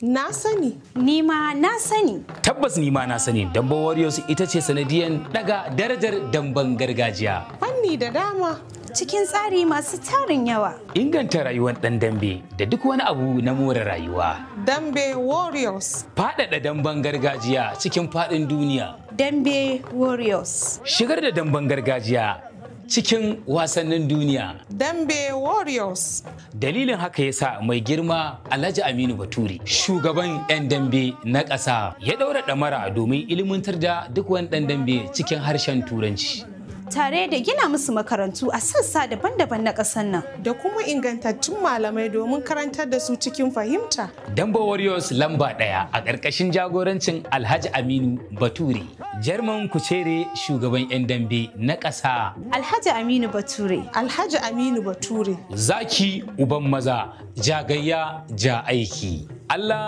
Na sani. Ni ma na sani. Tabbas ni ma na sani Damben Warriors ita ce sanadiyan daga darajar damben gargajiya. Fanni da dama. Cikin tsari masu tarin yawa. Inganta rayuwar ɗan dambe da duk wani abu na more rayuwa. Dambe Warriors. Faɗaɗa damben gargajiya cikin faɗin duniya. Dambe Warriors. Shigar da damben gargajiya cikin wasannin duniya. Dambe Warriors. Dalilin haka yasa mai girma Alhaji Aminu Bature, shugaban 'yan dambe na ƙasa, ya ɗaura ɗamara domin ilmantar da duk wani ɗan dambe cikin harshen Turanci. Tare da gina musu makarantu a sassa daban-daban na ƙasar nan. Da kuma ingantattun malamai domin karantar da su cikin fahimta. Dambe Warriors lamba ɗaya a ƙarƙashin jagorancin Alhaji Aminu Bature, Jarman Kucere, shugaban 'yan dambe na ƙasa. Alhaji Aminu Bature. Alhaji Aminu Bature. Zaki uban maza, jagayya ja aiki. Allah